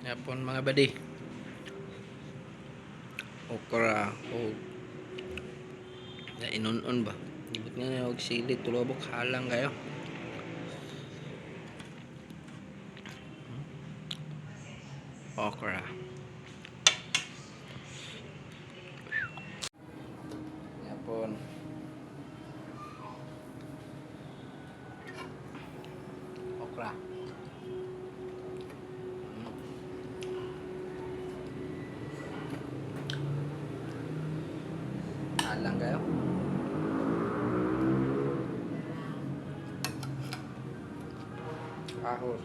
Yapon, mga buddy. Okra o na inunon ba? Ibot nga na og sili, tulobok, halang kayo. Okra. Yapon. Okra. Halang kayo. Ahos.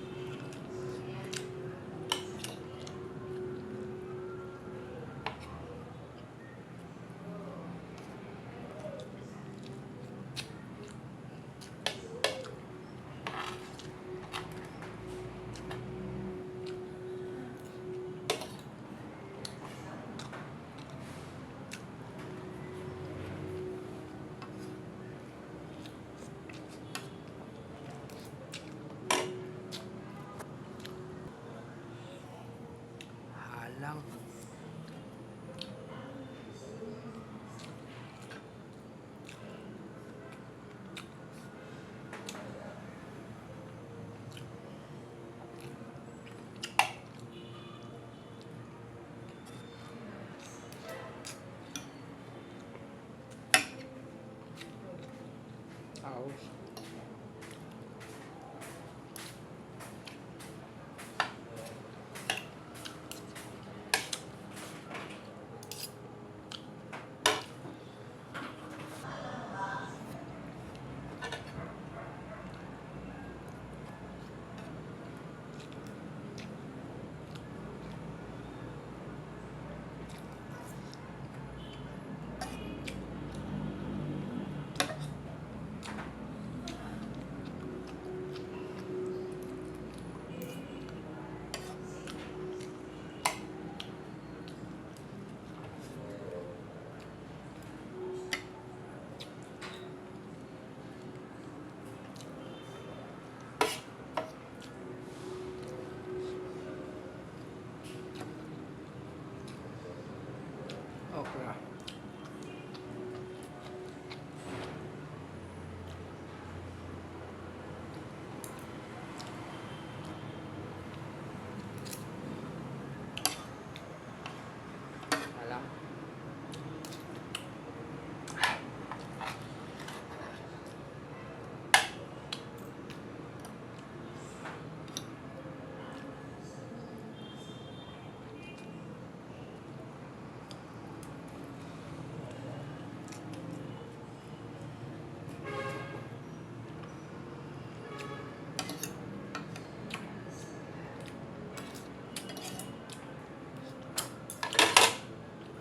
Halang. Ahos. Okra. Halang.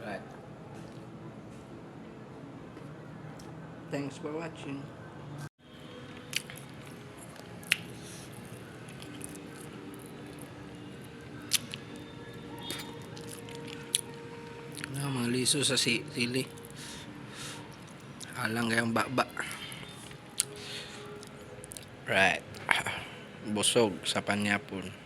Right. Thanks for watching. Ah, mga liso sa sili. Halang kayong baba. Right. Busog sa panyapon.